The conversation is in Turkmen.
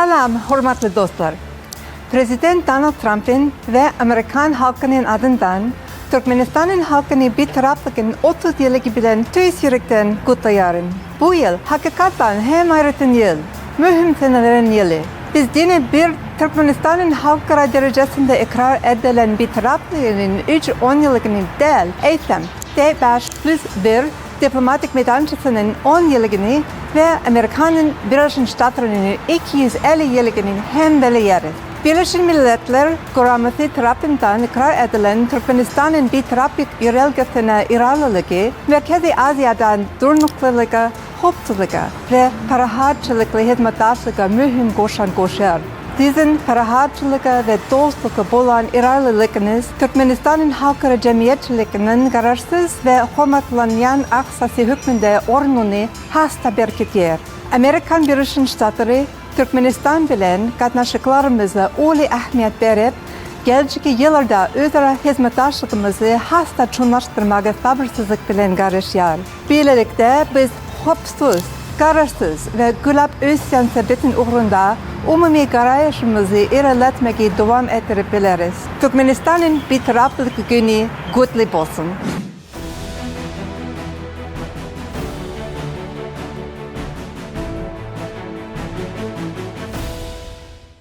Salam, hormatly dostlar! Prezident Donald Trampyň we amerikan halkynyň adyndan Türkmenistanyň halkyny Bitaraplygyň 30 ýyllygy bilen tüýs ýürekden gutlaýaryn. Bu ýyl, hakykatdan hem aýratyn ýyl, möhüm seneleriň ýyly. Biz diňe bir Türkmenistanyň halkara derejesinde ykrar edilen Bitaraplygynyň üç onýyllygyny däl, eýsem, T-bäş plus bir diplomatik meýdançasynyň on ýyllygyny we Amerikanyň Birleşen Ştatlarynyň 250 ýyllygyny hem belleýäris. Birleşen Milletler Guramasy tarapyndan ykrar edilen Türkmenistanyň Bitaraplyk ýörelgesine ygrarlylygy Merkezi Aziýada durnuklylyga, howpsuzlyga we parahatçylykly hyzmatdaşlyga möhüm goşant goşar. Siziň parahatçylyga we dostluga bolan ygrarlylygyňyz Türkmenistanyň halkara jemgyýetçiliginiň garaşsyz we hormatlanýan agzasy hökmünde ornuny has-da berkidýär. Amerikan Birleşen Ştatlary Türkmenistan bilen gatnaşyklarymyza uly ähmiýet berip, geljekki ýyllarda özara hyzmatdaşlygymyzy has-da çuňlaşdyrmaga sabyrsyzlyk bilen garaşýar. Bilelikde biz howpsuz, garaşsyz we gülläp ösýän sebitiň ugrunda umumy garaýşymyzy ilerletmegi dowam etdirip bileris. Türkmenistanyň Bitaraplyk güni gutly bolsun!